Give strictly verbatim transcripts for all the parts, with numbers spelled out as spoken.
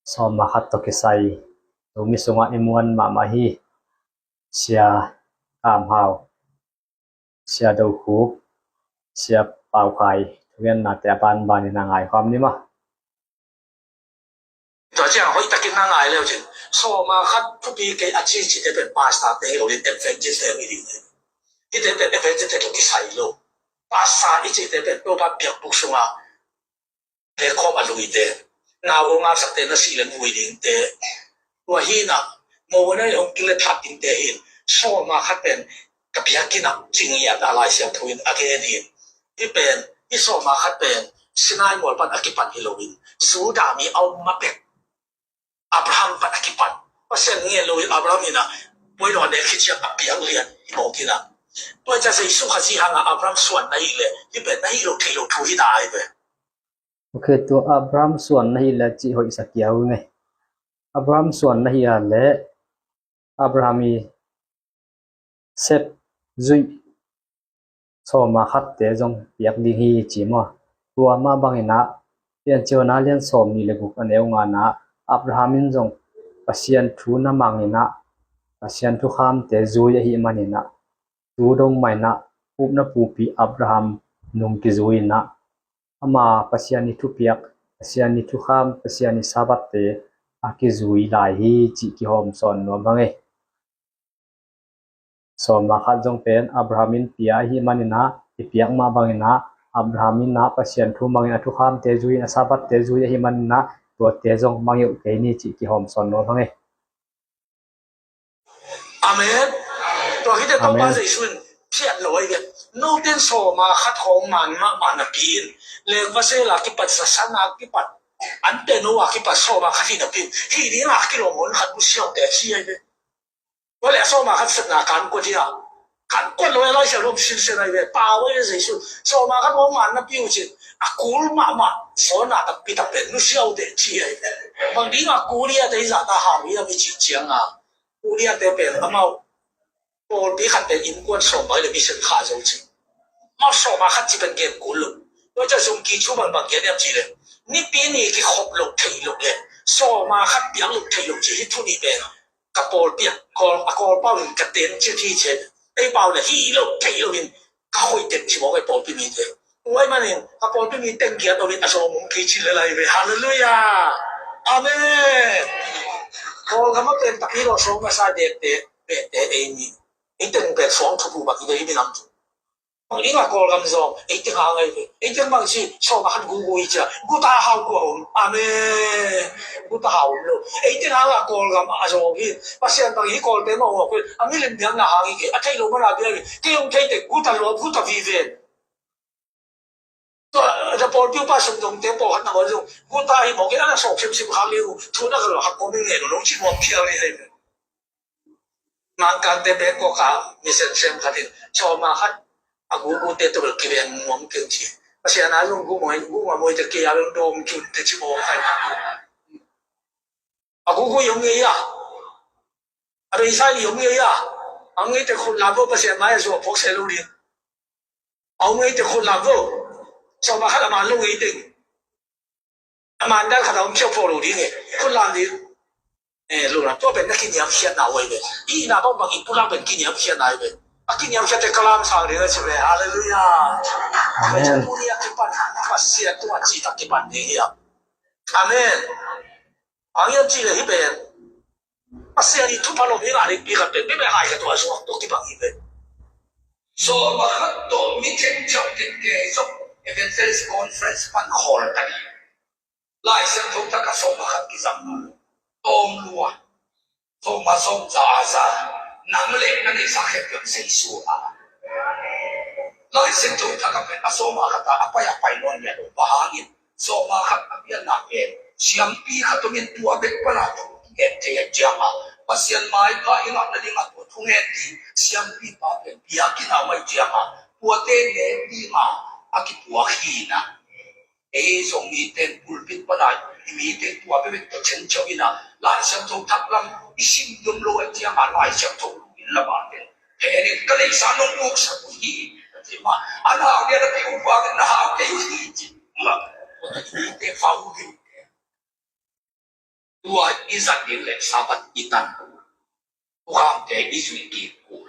Sawm a khat tawh kisai tuni sungah i muan mahmah hi. Sia Kam Hau, Sia Do Khup, Sia Pau Khai thungennate a banbanin a ngaikhawm ni maw? Tua ciang hoih takin na ngai leu cin, sawm a khat thupi kei a cicite pen pastor te hi lo in evangelist te hi ding hi. Hihte pen evangelist te tawh kisai lo. Pastor i cihte pen Topa biakbuk sungah lekhawm a luite, nau a ngapsakte, na sih le vui dingte, tua hi in ah, mo na hong kile that dingte hi in, sawm a khat pen ka biakinn ah ci ngiat a Lai Siangtho in a gen hi in. Hih pen, hih sawm a khat pen Sinai mual pan a kipan hi lo in, Judah mi a om ma pek Abraham pan a kipan. Pasian ngen lo in Abraham in ah, puai lo a nek khit ciang a piang lian hi mawk in ah. Tua ciang Jesu Khazih hangah Abraham suan na hih leh, hih pen na hih loh theih loh thu hi ta hi ve. Ok, tua Abraham suan na hih leh cih hoihsa kia uh nge. Abraham suan na hih a leh Abraham i sep zuih sawm a khatte zong piak ding hi ci maw? Tua mah bangin ah, Piancil na lian sawm nih le guk a neu nga na, Abraham in zong Pasian thu na mangin ah, Pasian thukhamte zui ahih manin ah, tu dong mah in ah, upna pupi Abraham nung kizui in ah, ama Pasian i thupiak, Pasian i thukham, Pasian i Sabbath-te a kizui lai hi cih kihawm sawn nuam hang e. Sawm a khat zong pen Abraham in pia ahih manin ah, i piak mah bangin ah, Abraham in ah Pasian thu mangin a thukhamte zui in, a Sabbath-te zui ahih manin ah, tuate zong mang uh kei ni cih kihawm sawn nuam hang e. Amen. Tua khit teh Topa Jesu in phiat lo ahi ve. Note in sawm a khat khawng man mahmah napi in, lengvasel a kipat, zasan a kipat, an teh no a kipat sawm a khat hi napi in, hih ding a kilawm hon khat nusia uh teh ci ahi ve. Tua leh a sawm a khat sepna kan kuat hi a, kan kuat lo a Lai Siangtho om sinsen ahi ve. Pau ahi ve Jesu. Sawm a khat khawng man napi uh cin, a kul mahmah zawn a takpi tak pen nusia uh teh ci ahi ve. Bang ding a kul hi a teh hi zahta hau hi a mi cih ciang a, kul hi a teh pen amau pawlpi khat pen innkuan sawm bai le mission kha zo ci. Amau sawm a khat ci pen gen kul lo. Tua ciang sung ki cu bang bang gen hiam ci le, nipi ni kikhop lo thei lo le, sawm a khat piak lo thei lo ci hi thu nih pen. Ka pawlpi a kawl, a kawl pau in ka ten ci hi ci. Ei pau le hi lo thei lo in ka hoih tek ci mawk ei pawlpi mite. Tua ahih manin a pawlpi mi teng giat lo in a zawng um kei ci le lai ve. Halleluiah. Amen. Kawlgam a pen tapi lo sawng ka sa dekte, pete ei mi. Ei teng pen suang thupu bak i dei minam thu. Bang ding a Kawlgam zawng, ei teng hang ahi ve. Ei teng bang ci, sawm a khat gugu i cia. Guta hau kua om. Amen. Guta hau om lo. Ei teng hang a Kawlgam a zawng hi. Pasian bang hi Kawlte mah hong a kul. A milim biakna hang hi kei. A thei lo mana biak hi. Kei hong thei tek guta luap, guta vive. Tua, na pawlpi upa sumdongte pawlkhat na bawl zong, guta hi mawk in a na sawk simsim khak ding uh, thu na ka lo hak kawm in ngen uh, nong ci nuam phial ni hei. Mangkangte Bangkok ah mi semsem khat in, sawm a khat, a gugute tawh bel kiveng nuam keng ci. Pasian a zong gu mawk, gu mawk mawk te kei a bel dawm kiun te ci mawk hai. A gugu i om ngei a. A beisa i om ngei a. A om ngei te khut lam vo, Pasian mai a zuak phawk se lo ding. A om ngei te khut lam vo. Sawm a khat a man lo ngei teng. A man dan khat a om ciau phawk lo ding e. Khut lam ding. Eh, lo lam tua pen na kiniamkhiatna uh ahi ve. I na bang bang i pulak pen kiniamkhiatna ahi ve. A kiniamkhiat te ka lam sang ding a ci ve. Halleluiah. Amen. Tua ciang tuni a kipan Pasian tungah citak kipan ding hi a. Amen. Ang hiam cih leh hih pen Pasian i thupha lo mi ngah dingpi khat pen mi bek hai khat tua zuak tawh kibang hi pen. Sawm a khat tawh mi thenciam tengte zong Evangelist Conference pan khawl ta hi. Lai Siangtho thak a sawm a khat kizang tawm lua. Sawm a sawm za a za, nang le na neihsa khempeuh Jesu a. Lai Siangtho thak a pen a sawm a khat a, a pai a pai nawn ngiat uh, bang hangin sawm a khat a pianna pen siampi khat om in tua bek pana thu ngen thei a ciang a, Pasian maipha i ngah nading a tua thu ngen ding siampi pa pen biakinn a om a ciang a, tuate ngen ding a a kipuak hi na. Ei zong mite in pulpit pana i mite in tua bek bek tawh thenciam in a, Lai Siangtho thak lam i sim dom lo a ciang a, Lai Siangtho lu in la mah te. He ning ka leisa nong buksak uh hi. Ka ti mah, a nau nia na kei uh vangin na hau kei uh hi ci. Mah, tua ta i mite fau ding. Tua i zat ding le Sabbath i tan kul, thukhamte i zuih kik kul,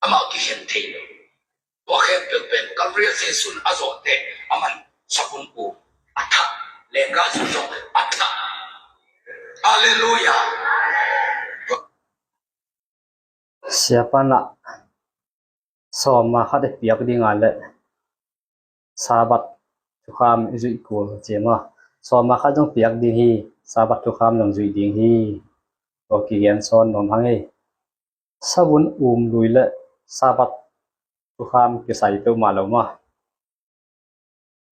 amah kikhen thei lo. Tua khempeuh pen Kalvari-ah Jesuh in a zawhte, aman sabun um a thah, lenggah zu zong a thah. Halleluiah. Siapa in ah sawma khat i piak ding a le Sabbath thukham i zuih kul ci maw? Sawma khat zong piak ding hi, Sabbath thukham zong zuih ding hi. Tua kigen sawn nuam hang hi. Sabun um lui le Sabbath thukham kisai peuhmah lo maw?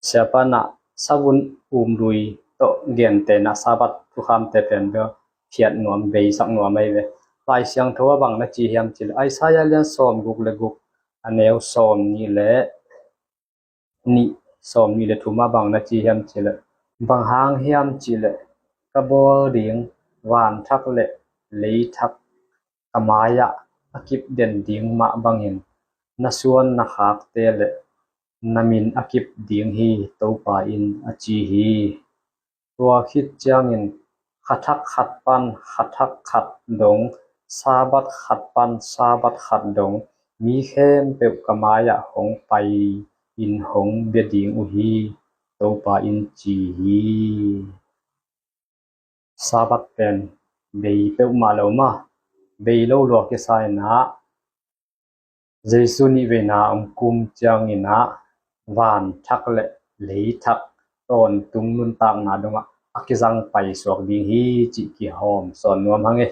Siapa in ah sabun um lui tawh gentehna Sabbath thukhamte pen bel phiat nuam, beisak nuam ahi ve. Lai Siangtho ah bang na ci hiam cih le, Isaiah lian sawmguk le guk, a neu sawmnih le nih, sawmnih le thum ah bang na ci hiam cih le, bang hang hiam cih le, ka bawl ding van thak le lei thak ka mai-ah a kip den ding mah bangin, na suan na khakte le na min a kip ding hi, Topa in a ci hi. Tua khit ciangin kha thak khat pan kha thak khat dong, Sabbath khat pan Sabbath khat dong, mi khempeuh ka mai-ah hong pai-in hong bia ding uh hi, Topa in ci hi. Sabbath pen bei peuhmah lo maw? Bei lo lua kisa in ah, Jesuh nih veina hong kum ciangin ah van thak le lei thak tawntung nuntakna dongah a kizang paisuak ding hi cih kihawm sawn nuam hang hi.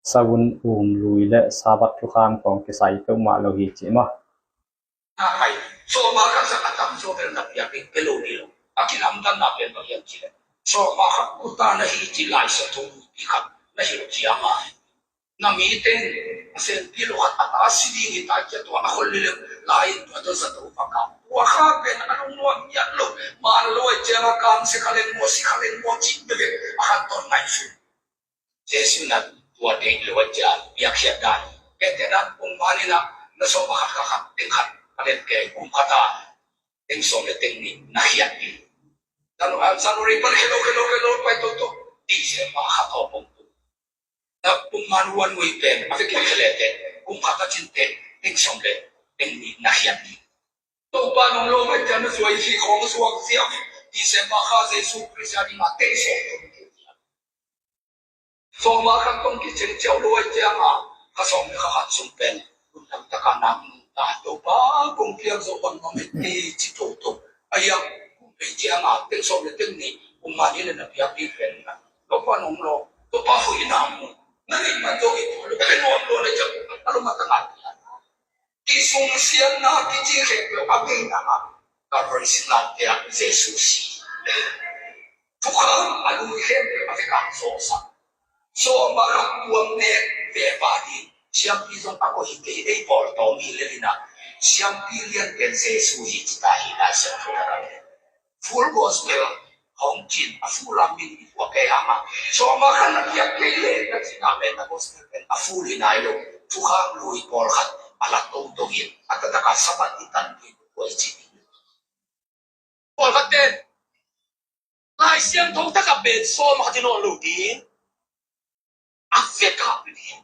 Sabun um lui le Sabbath thukham khawng kisai peuhmah lo hi cih maw? Sawma khat zong a tamzaw bel na piak ding pia lo ni lo. A kilamdanna pen bang hiam cih le, sawma khat guta na hi cih Lai Siangtho thupi khat na hilh ciang a, na mite in a senpi lo khat a ta si ding hi ta, cia tua a khol lilem lai-in tua tua zato vaka. Tua kha pen a lungnuam ngiat lo. Man lo ai ciang a, kam si kha leng maw, si kha leng maw cih bek a khan tawn ngaihsun. Jesuh in ah tua deih lo a ciang piakkhiat dan, kei te dan pumman in ah na sawma khat kha khat teng khat ka let kei, kum khat a teng sawm le teng nih na khiat ding. January pan khelo khelo khelo pai toto, December khat a pom tu. Na pumman one week pen a vekin khia le te, kum khat a cin te teng sawm le teng nih na khiat ding. Topa nong lo mai ciang na zuai hi khong zuak ziau hi. December kha Jesuh Khrist a ding a teng sawm. Sawma khat tawh kicing ciau lo ai ciang a, kha sawm le kha khat sung pen lungdam taka na nungta, Topa kong piak zo on mong hi, ci toto. Ai a, kum pei ciang a teng sawm le teng nih kum mah ni le na piak ding pen na, Topa nong lo, Topa hoihna mu, na neih man zo hi, Topa lo pen nuam lo le ciang a lo mah taka piak. Kisungsiatna kici khempeuh a beina ah, Kalvari singlamteh ah Jesuh si. Thukham a lui khempeuh a vekak zawhsak. Sawma khat tuam nek ve pa ding siampi zong a koih hi kei, ei pawl tawm hi lel in ah, siampi lian pen Jesuh hi ci ta hi Lai Siangtho ah. Full Gospel hong cin a full a min i puak kei hang a, sawma khat na piak kei le na cihna pen na Gospel pen a full hi nai lo. Thukham lui pawlkhat a la toto in a taktak a Sabbath i tan ding tua i ci ding. Pawlkhat pen Lai Siangtho tak a pen sawma khat hi nawn lo ding, a vekak ding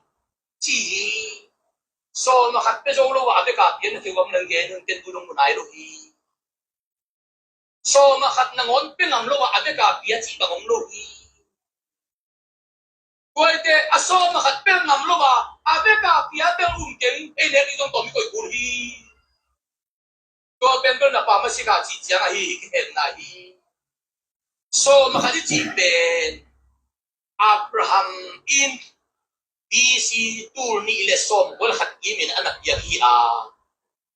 ci hi. Sawma khat pia zo lo a, a vekak ding na keu am nan gen hun pen tu dong mu nai lo hi. Sawma khat nangawn pia ngam lo a, a vekak pia cih bang om lo hi. Tua ahih teh a sawma khat pia ngam lo a, a vekak pia bel um keng, ei nek i zong tawm i koih kul hi. Tua pen bel na pa ma si kha cih ciang ahi hi, kikhenna hi. Sawma khat i cih pen Abraham in B C tul nih le sawmkua le khat kimin a na piak hi a,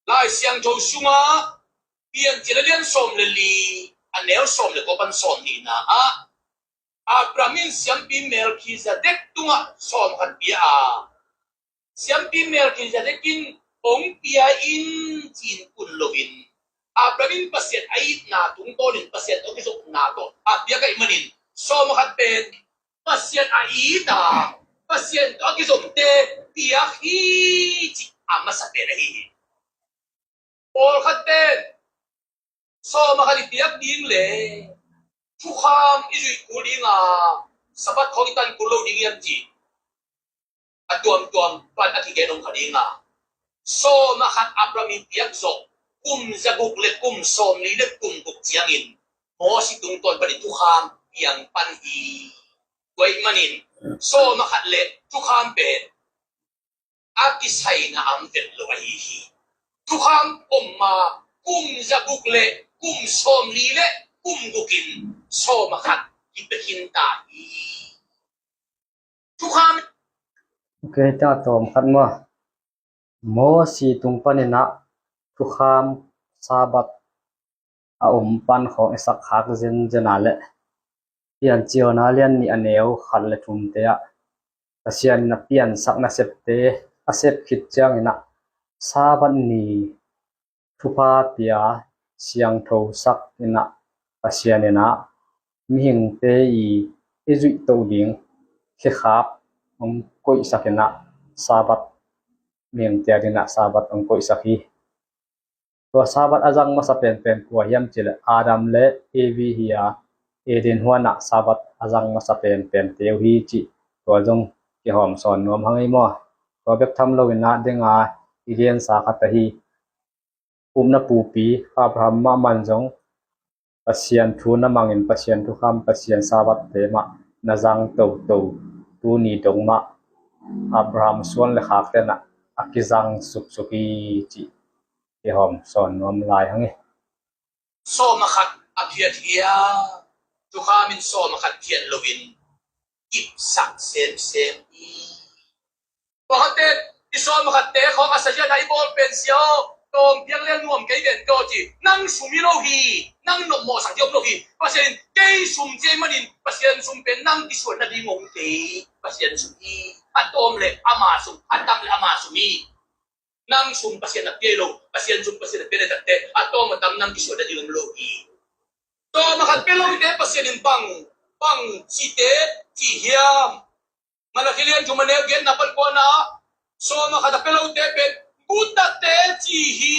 Lai Siangtho sungah Piancil a lian sawm le li, a neu sawm le kua pan sawm nihna ah, Abraham in siampi Melkhizedek tungah sawm khat pia a, siampi Melkhizedek in hong pia in ci-in kun loin, Abraham in Pasian a itna tungtawnin Pasian tawh a kizopna tawh a piak ahih manin, sawm khat pen Pasian a it a, Pasian tawh a kizopte piak hi cih a masa pen ahi hi. Pawlkhat pen sawm khat i piak ding le Thukham i zuih kul ding a, Sabbath khawng i tan kul lo ding hiam cih a tuamtuam pan a kigen om kha ding a, sawm a khat Abraham i piak zawh kum zaguk le kum sawmli le kum guk ciangin Moses tungtawn panin thukham piang pan hi. Tua ahih manin sawm a khat le thukham pen a kisaina am vet lo ahi hi. Thukham om ma kum zaguk le kum sawmli le kum gukin sawm a khat kipia khin ta hi. Thukham. Ok, ta tawm khat maw. Moses tung panin ah thukham Sabbath a om pan khawng i sak khak zenzen a leh, Piancil Johan a lian nih a neu khat le thumte ah Pasian in a piansak nasepte a sep khit ciangin ah Sabbath ni thupha pia siangthosak in ah Pasian in ah mihingte i i zuih toh ding khekhap hong koihsak in ah Sabbath, mihingte a ding ah Sabbath hong koihsak hi. Tua Sabbath a zang masa penpen kua hiam cih leh Adam le Evi hi a, Eden huan ah Sabbath a zang masa penpen teu hi cih tua zong kihawm sawn nuam hang ei maw. Tua bek tham lo in ah deng a i liansa khat ahi upna pupi Abraham mahmah in zong Pasian thu na mangin Pasian thukham Pasian Sabbath te mah na zang toto, tuni dong mah Abraham suan le khakte in ah a kizang suksuk hi cih kihawm sawn nuam lai hang ei. Sawm a khat a phiat hiam? Thukham in sawm a khat phiat loin kipsak semsem hi. Pakhatte i sawm a khatte khawng a sazian a i bawl pen sia aw, tawm piang leng nuam kei ven tawh ci. Nang sum hi lo hi, nang nopmawhsak hi om lo hi. Pasian in kei sum ci ahih manin Pasian sum pen nang kisuan nading om kei. Pasian sum hi. A tawm le ama sum, a tam le ama sum hi. Nang sum Pasian a pia hi lo, Pasian sum Pasian a pia le takteh a tawm a tam nang kisuan nading om lo hi. Sawm a khat pia lote Pasian in bang, bang cite ci hiam? Malakhi lian thum a neu giatna pan kuana, sawm a khat a pia lote pen gutate ci hi.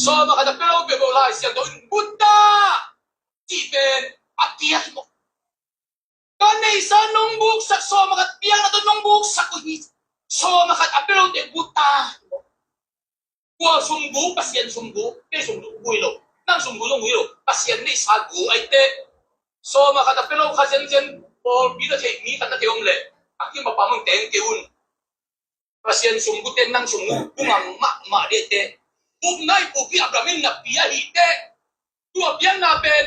Sawm a khat a pia lo pen bawh Lai Siangtho in guta cih pen a piak hi maw. Ka neihsa nong buksak, sawm a khat piakna tawh nong buksak uh hi. Sawm a khat a pia lote guta hi maw. Kua sum gu? Pasian sum gu. Kei sum gu hi lo. Nang sum gu zong hi lo. Pasian neihsa gu ahih teh. Sawm a khat a pia lo kha zenzen pawlpi na theih mi khat na thei om leh a kim a pam hong teng kei un. Pasian sum gu teh nang sum gu gu ngam mahmah dih teh. Upna i pupi Abraham in na pia hi teh. Tua piakna pen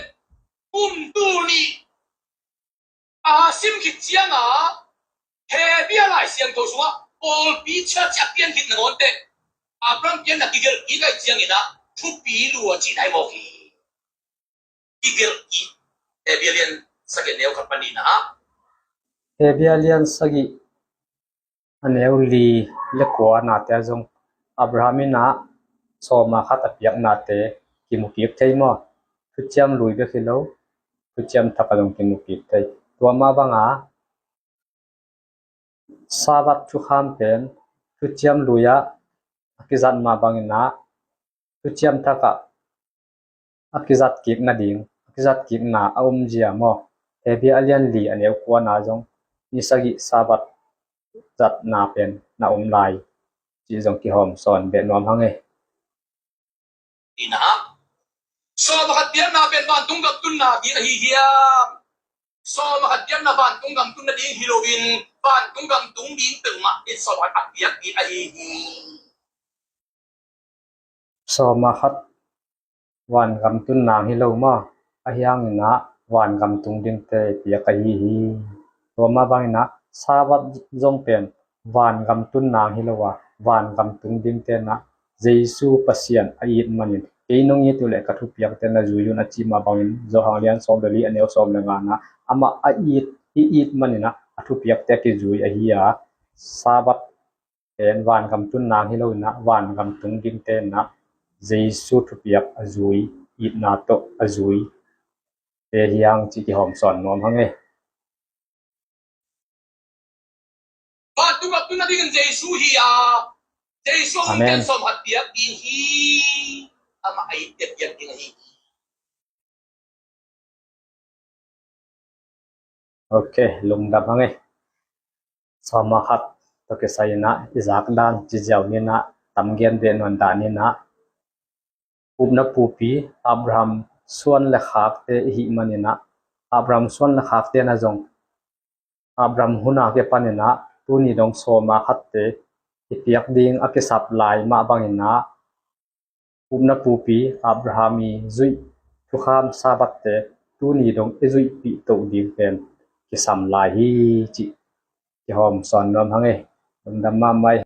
kum tul nih a sim khit cianga Hebru Lai Siangtho sungah pawlpi church a pian khit nangawn teh Abraham pianna kigelh kik ahih ciangin ah thupi lua cih nai mawk hi. Kigelh kik. Hebru lian sagih neu khat panin ah. Hebru lian sagih a neu li le kuanate ah zong Abraham in ah sawm a khat a piaknate kimu kik thei maw. Thuciam lui bek hi lo, thuciam thak ah zong kimu kik thei. Tua mah banga Sabbath thukham pen thuciam lui ah a kizat mah bangin ah thuciam thak ah a kizat kik nading, a kizat kikna a om zia maw. Hebru a lian li a neu kuana zong ni sagih Sabbath zatna pen na om lai cih zong kihawm sawn beh nuam hang ei. Ina sawm a khat piakna pen vantung gam tunna ding ahi hiam? Sawm a khat piakna vantung gam tunna ding hi loin vantung gam tung ding peuhmah in sawm a khat a piak ding ahi hi. Sawm a khat vangam tun nang hi lo maw, ahi hangin ah vangam tung dingte piak ahi hi. Tua mah bangin ah Sabbath zong pen vangam tun nang hi lo a, vangam tung dingte in ah Jesu Pasian a it manin, kei nong it uh leh ka thupiakte na zui un a ci mah bangin, Johan lian sawm le li a neu sawm le nga in ah amah a it, i it manin ah a thupiakte a kizui ahi a, Sabbath pen vangam tun nang hi lo in ah vangam tung dingte in ah Jesu thupiak a zui, itna tawh a zui te hi hang cih kihawm sawn nuam hang ei. Vantung gam tun nadingin Jesu hi a, Jesu a um pen sawm khat piak ding hi. Amah a itte piak ding ahi hi. Ok, lungdam hang e. Sawma khat tawh kisai inah i zak dan ci ziau ninah, tamgen deh nuan dan ninah, upna pupi Abraham suan le khakte i hih maninah, Abraham suan le khakte na zong Abraham huna kipaninah tuni dong sawma khatte i piak ding a kisap lai mah banginah, upna pupi Abraham i zuih thukham Sabbath-te tuni dong i zuihpih toh ding pen kisam lai hi cih kihawm sawn nuam hang e. Lungdam mahmah e.